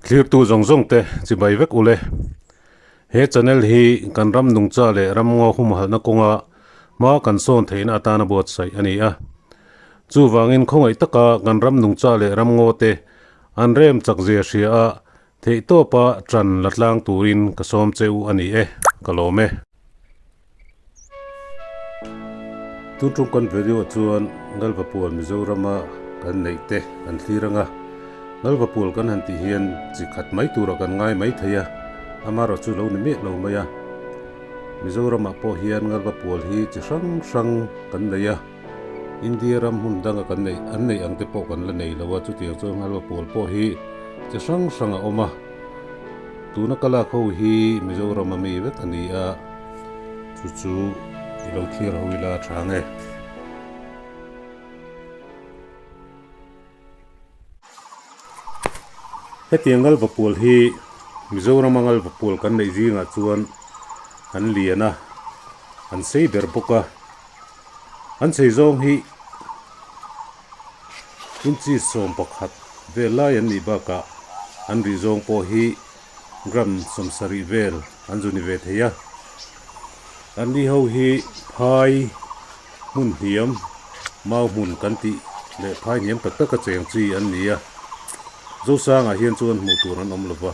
Thlirtu zawng zawng te chibai vek ule. He channel hi kan ram nungcha leh ram ngaw humhalhna kawnga hma kan sawn theihna atana buatsaih a ni a. Chuvangin khawngaih taka kan ram nungcha leh ram ngaw te an rem chak zia hria a, theihtawpa ṭan la tlang turin ka sawm che u a ni e, ka lawm e. Tun tum kan video chuan Ngalvapual Mizorama kan neih te kan thlir ang a, Ngalvapual kan han tih hian chi khat mai turah kan ngai mai thei a, amaherawh chu lo ni miah lo mai a. Mizoramah pawh hian Ngalvapual hi chi hrang hrang kan nei a, India ram hmun danga kan neih an neih ang te pawh kan la nei lo a, chutiang chuan Ngalvapual pawh hi chi hrang hrang a awm a. Tuna ka lak ho hi Mizoram a mi vek a ni a, chu chu i lo thlir ho ila a tha nge. Hetiang Ngalvapual hi Mizoram a Ngalvapual kan neih zingah chuan an lian a, an sei ber bawk a, an chei zawng hi Inchi 11 vel lai an nih bakah an rih zawng pawh hi gram 70 vel an zu ni ve thei a. An ni ho hi phai hmun hniam, mau hmun kan tih leh phai hniam tak taka cheng chi an ni a. Zosangah hian chuan hmuh tur an awm lo va.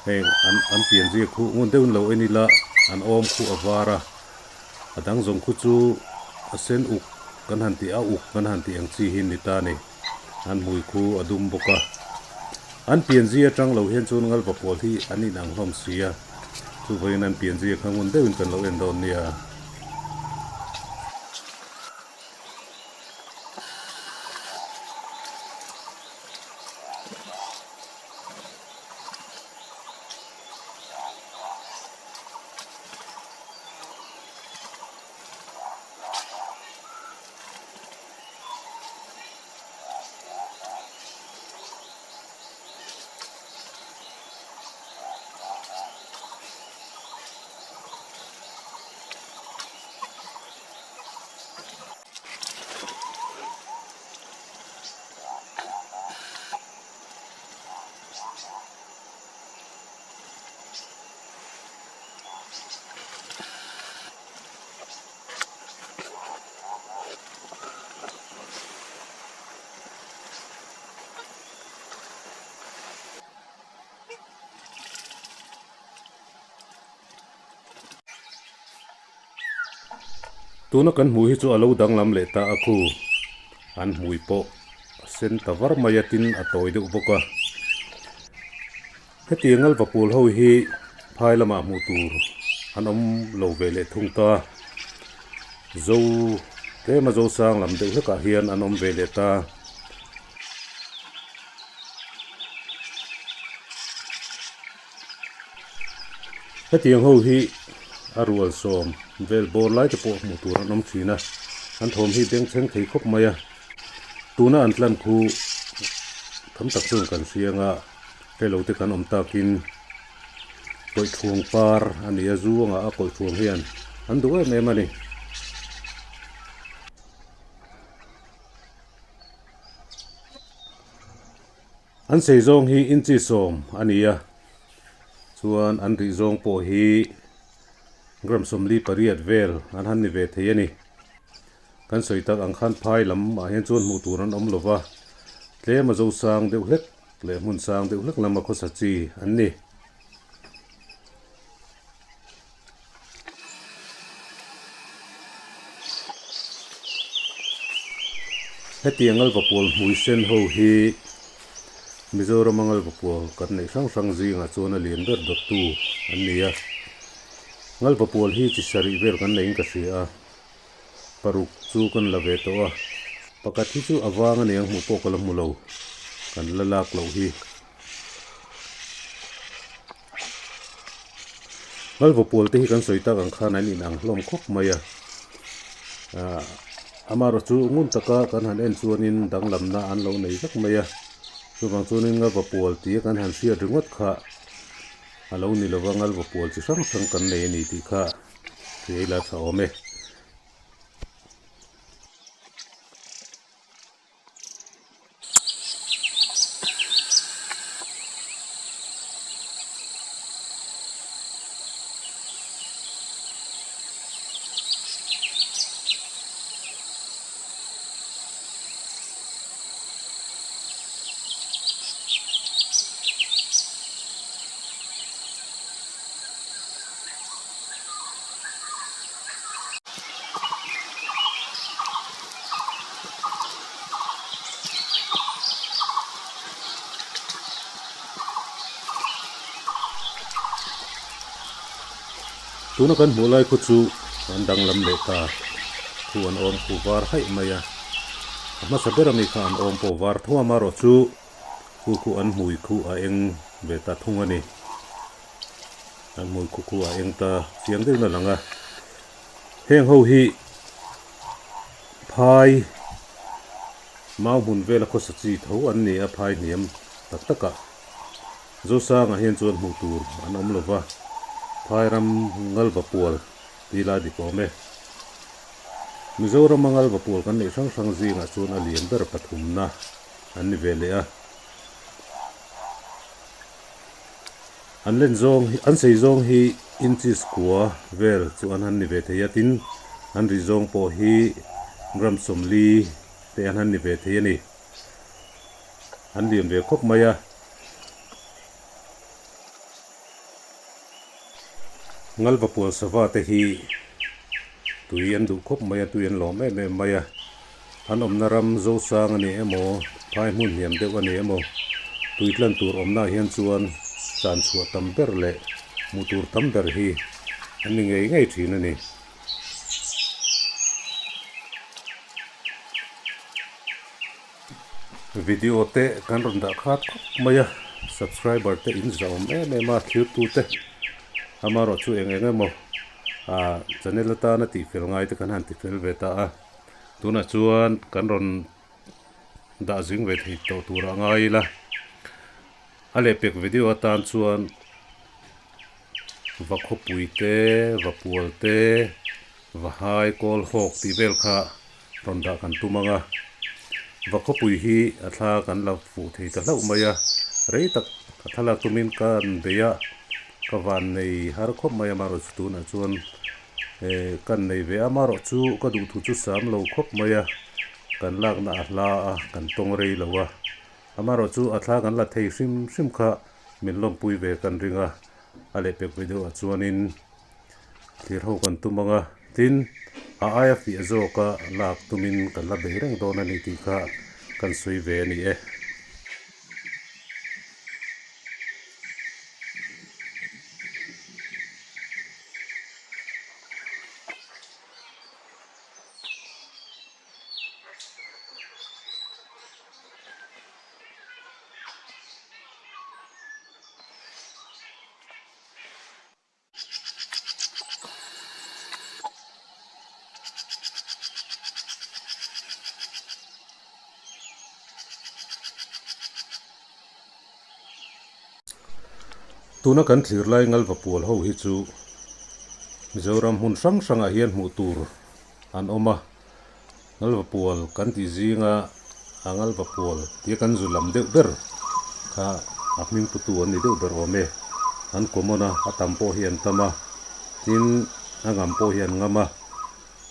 Heng an pianzia khuh ngun deuhin lo en ila an awm khuh a var a. A dang zawng khu chu a sen uk kan han tih a uk kan han tih ang chi hi ni ta a ni. An hmui khu a dum bawk a. An pianzi atang lo hian chuan ngalva pawl hi an inang hlawm si a. Chuvangin an pianzi kha ngun deuhin kan lo en dawn nia. Tuna kan hmuh hi chu a lo danglam leh ta a khu an hmui pawh a sen ta var mai a tin a tawi deuh bawk a. Hetiang Ngalvapual ho hi phai lamah hmuh tur an awm lo ve leh thung ta. Zo tlema zo sang lam deuh hlekah hian an awm ve leh ta. Hetiang ho hi a rual sawm vel bawr lai te pawh hmuh tur an awm thin a, an thawm hi bengchheng thei khawp mai a. Tuna an tlan khu tam tak chuan kan hria anga helo te kan awm takin kawihṭhuang par a ni a, zu anga a kawihṭhuang hian an duh em em a ni. An sei zawng hi inchi 10 a ni a, chuan an rih zawng pawh hi gram 48 vel an han ni ve thei a ni. Kan sawi tak ang khan phai lam ah hian chuan hmuh tur an awm lo va, tlem a zo sang deuh hlek leh hmun sang deuh hlek lama khawsa chi an ni. Hetiang Ngalvapual hmui sen ho hi Mizorama Ngalvapual kan neih hrang hrang zingah chuan a lian ber dawttu an ni a. Ngalvapual hi chi sarih vel kan neiin ka hria a. Paruk chu kan la ve tawh a, pakhat hi chu a vang a niang hmuh pawh ka la hmu lo, kan la lak loh hi. Ngalvapual te hi kan sawi tak ang khan an inang hlawm khawp mai a, ah amaherawh chu ngun taka kan han en chuanin danglamna an lo nei vek mai a, chuvang chuanin Ngalvapual tia kan han hriat ringawt kha a lo ni lova Ngalvapual chi hrang hrang kan nei a ni tih kha. Tui la tha awm e. Tuna kan hmuh lai khu chu an danglam leh ta, khu an awm khu var haih mai a, a hmasa ber ami kha an awm pawh var tho amarawh chu khu khu an hmui khu a eng ve ta thung a ni. An hmui khu khu a eng ta chiang deuhin a lang a, heng ho hi phai mau hmun vela khawsa chi tho an ni a, phai hniam tak takah. Zosangah hian chuan hmuh tur an awm lo va, Phairam Ngalva Pual tih lai dik awm e. Mizorama Ngalva Pual kan neih hrang hrang zingah chuan a lian ber pathumna an ni ve leh a. An len zawng hi, an sei zawng hi inches kua vel chu an han ni ve thei a, tin an ri zawng pawh hi gram 40 te an han ni ve thei a ni. An lian ve khawp mai a. Ngalva pual sava te hi tui an duh khawp mai a, tui an lawm em em mai a. An awmna ram Zosang a ni emaw, phai hmun hniam deuh a ni emaw, tui tlan tur awmnaah hian chuan tlan chhuah tam ber leh hmuh tur tam ber hi an ni ngei ngei thin a ni. Video te kan rawn dah khat khawp mai a, subscriber te in zahawm em em a thirtu te amaherawh chu eng eng emaw ah channel atana tih fel ngai te kan han ti fel ve ta a, tunah chuan kan rawn dah zing ve thei tawh tur a ngai ila, a lehpek video atan chuan va khawpui te, va pual te, va hai kawl hawk tih vel kha rawn dah kan tum ang a, va khawpui hi a thla kan la fuh thei ta hlauh mai a, rei tak a thlalak tumin ka an bei a, ka van nei har khawp mai a amaherawhchu tunah chuan eh kan nei ve a, amaherawhchu ka duhthu chu sam lo khawp mai a, kan lakna a hla a, kan tawng rei lo a, amaherawhchu a thla kan la thei hrim hrim kha min lawmpui ve kan ring a, a lehpek ve deuhah chuanin. Thlir ho kan tum ang a, tin a aia fiah zawka lak tumin kan la bei reng dawn a ni tih kha kan sawi ve a ni e. Tuna kan thlir lai Ngalva Pual ho hi chu Mizoram hmun hrang hrangah hian hmuh tur an awm a, Ngalva Pual kan tih zinga a Ngalva Pual tia kan zu lam deuh ber kha a hming putu an ni deuh ber awm e. An common a, a tam pawh hi an tam a, tin a ngam pawh hi an ngam a,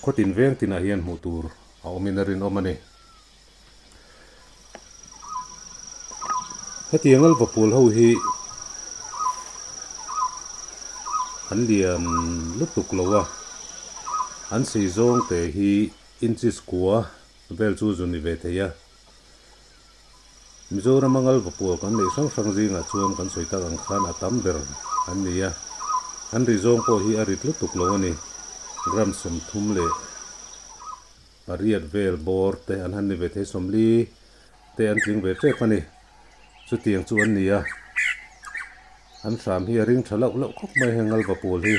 khawtin veng tinah hian hmuh tur a awmin a rinawm a ni. Hetiang Ngalva Pual ho hi an lian lutuk lo a, an sei zawng te hi inches kua vel chu zu ni ve thei a. Mizorama Ngalva Pual kan neih hrang hrang zingah chuan kan sawi tak ang khan a tam ber an ni a, an ri zawng pawh hi a rit lutuk lo a ni. Gram 30 leh pariat vel bawr te an han ni ve thei, 40 te an tling ve tep a ni. Chutiang chu an ni a, an hram hi a ring tha loh loh khawp mai heng Ngalva Pual hi.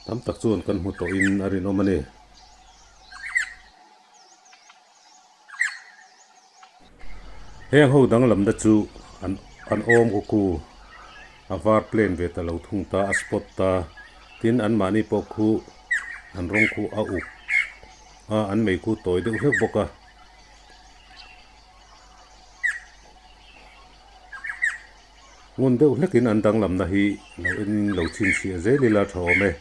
Tam tak chuan kan hmu tawhin a rinawm a ni. Heng ho danglamna chu an an awm ku ku a var plain ve ta lo thung ta a spot ta tin anmahni pawh khu an rawng khu a uk a an mei khu tawi deuh hlek bawk a. Ngun deuh hlekin an danglamna hi lo enin lo chhinchhiah zel ila tha awm e.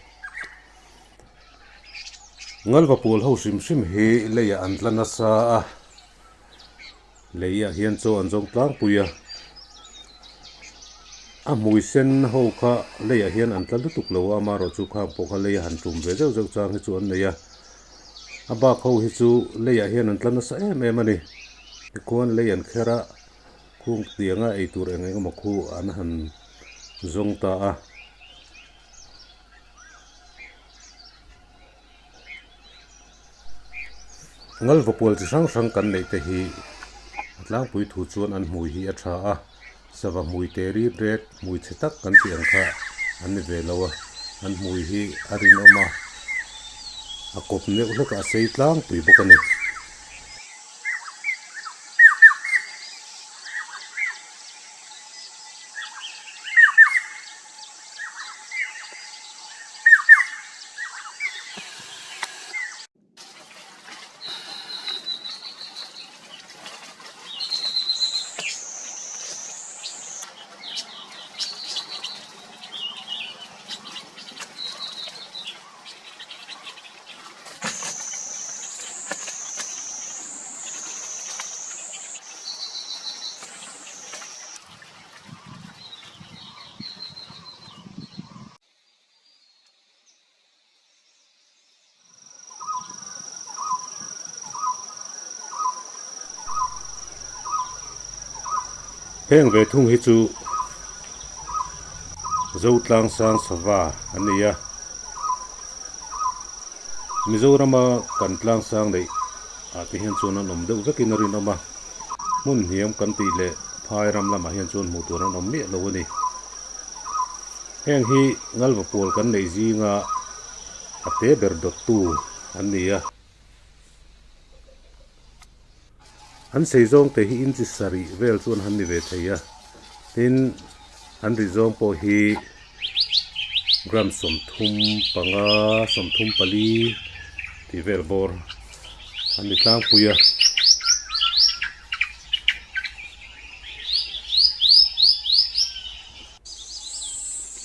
Ngalva pawl ho hrim hrim hi leiah an tla nasa a, leiah hian chaw an zawng tlangpui a, a hmui sen ho kha leiah hian an tla lutuk lo a, amaherawhchu khang pawh kha leia han tum ve zeuh zeuh chang hi chu an nei a, a bak ho hi chu leiah hian an tla nasa em em a ni, tikhuan lei an kher a. Khung tianga ei tur eng eng emaw khu an han zawng ta a. Ngalvapual chi hrang hrang kan neih te hi a tlangpui thu chuan an hmui hi a tha a, sava hmui te rit ret hmui chhe tak kan tih ang kha an ni ve lo a, an hmui hi a rinawm a, a kawp neuh hlek a, a sei tlangpui bawk a ni. Heng ve thung hi chu Zotlang sang sava an ni a, Mizorama kan tlang sang neih ah te hian chuan an awm deuh vekin a rinawm a, hmun hniam kan tih leh phai ram lamah hian chuan hmuh tur an awm miah lo a ni. Heng hi Ngalvapual kan neih zinga a te ber dawttu an ni a. An sei zawng te hi inchi sarih vel chuan han ni ve thei a, tin an ri zawng pawh hi gram 35, 34 tih vel bawr an ni tlangpui a.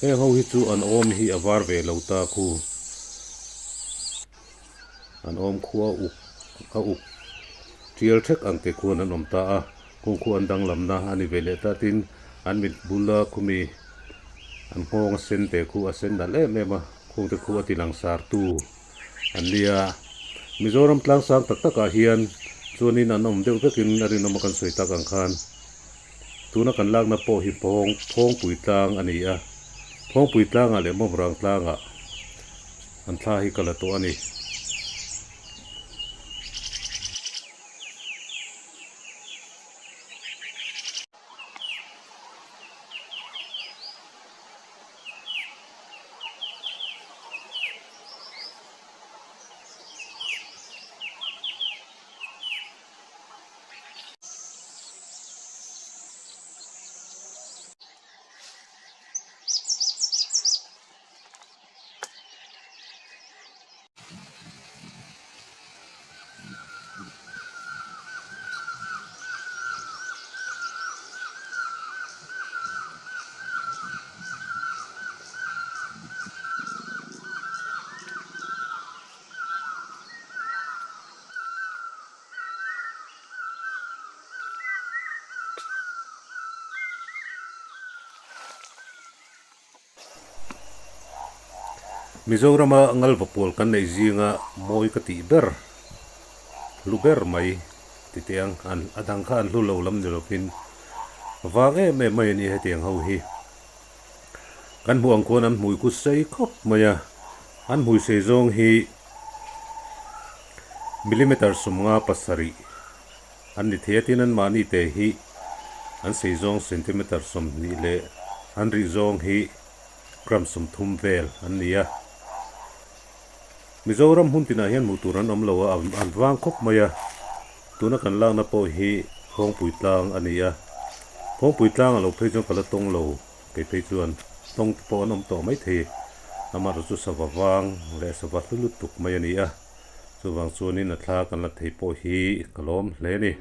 Heng ho hi chu an awm hi a var ve lo ta khu. An awm khu a uk a uk tial thek ang te khuan an awm ta a, kung khu an danglamna a ni ve leh ta tin an mit bula khumi an nghawng a sen te khu a sen nalh em em a, khung te khu a ti langsar tu an nia. Mizoram tlangsang tak takah hian chuanin an awm deuh vekin a rinawm a kan sawi tak ang khan. Tuna kan lakna pawh hi phawng Phawngpui tlang a ni a, Phawngpui tlangah leh Mawmrang tlangah an thla hi ka la tawh a ni. Mizorama Ngalvapual kan neih zinga mawi ka tih ber, hlu ber mai ti teh ang, an a dang kha an hlu lo lam ni lovin vang em em mai a ni hetiang ho hi. Kan hmuh ang khuan an hmui khu sei khawp mai a, an hmui sei zawng hi millimeter 57 an ni thei a, tin anmahni te hi an sei zawng centimeter 20 leh an rih zawng hi gram 30 vel an ni a. Mizoram hmun tinah hian hmuh tur an awm lo a, an vang khawp mai a, tuna kan lakna pawh hi Phawngpui tlang a ni a, Phawngpui tlang a lo phei chuan ka la tawng lo, kei phei chuan tawng te pawh an awm tawh mai thei, amaherawh chu sava vang leh sava hlu lutuk mai a ni a, chuvang chuanin a thla kan la thei pawh hi ka lawm hle a ni.